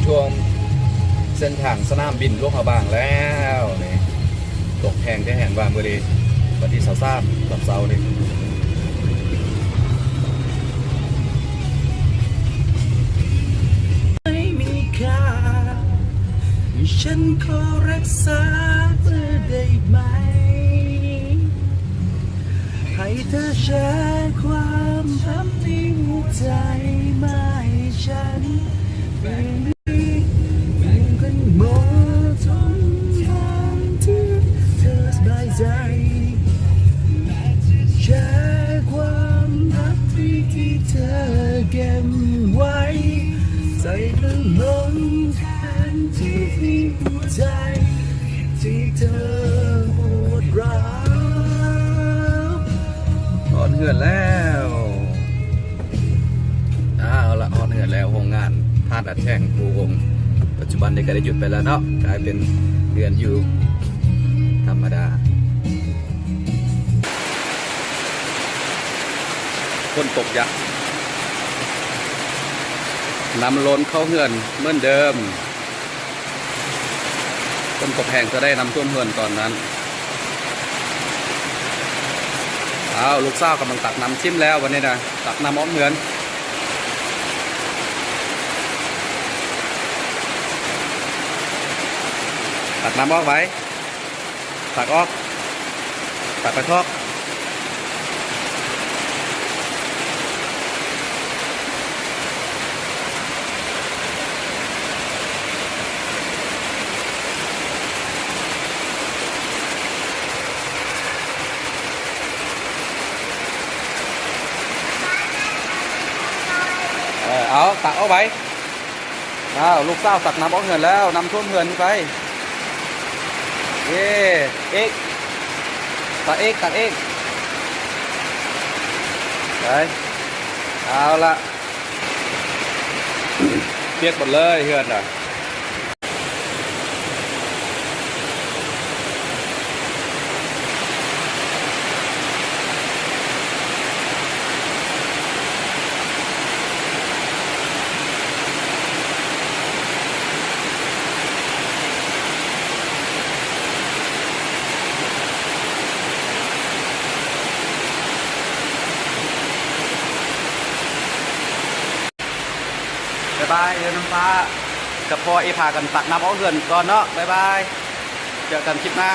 ຖ້ວມເສັ້ນທາງສະໜາມບິນຫຼວງພະບາງແລ້ວນີ້. ຕົກແຮງແທ້ແຮງວ່າມື້ນີ້ ວັນທີຊາວສາມ ວັນເສົານີ້. ຮອດເຮືອນແລ້ວ. ເອົາລະ ຮອດເຮືອນແລ້ວ ໂຮງງານຖ່ານອັດແທ່ງພູວົງ. ປັດຈຸບັນນີ້ກໍໄດ້ຢຸດໄປແລ້ວເນາະ ກາຍເປັນເຮືອນຢູ່ທຳມະດາ. ຝົນຕົກຢາກ ນ້ຳລົ້ນເຂົ້າເຮືອນເໝືອນເດີມ. ຝົນຕົກແຮງເທື່ອໃດ ນ້ຳຖ້ວມເຮືອນຕອນນັ້ນ. ອ້າວ ລູກສາວກຳລັງຕັກນ້ຳຖິ້ມແລ້ວບັດນີ້ນະ ຕັກນ້ຳອ້ອມເຮືອນ ຕັກນ້ຳອອກໄວ້. ຕັກອອກ ຕັກໄປທອກ. ເອີ ເອົາ ຕັກອອກໄປ. ອ້າວ ລູກສາວຕັກນ້ຳອອກເຮືອນແລ້ວ ນ້ຳຖ້ວມເຮືອນນີ້ໄປ. ເອີ ເອກ ຕັກເອກ ຕັກເອກ ໄປ. ເອົາລະ ປຽກໝົດເລີຍເຮືອນນະ. ບາຍບາຍ ເອີ ນ້ອງຟ້າ ກັບພໍ່ເອພາກັນຕັກນ້ຳອອກເຮືອນກ່ອນເນາະ. ບາຍບາຍ ເຈີກັນຄລິບໜ້າ.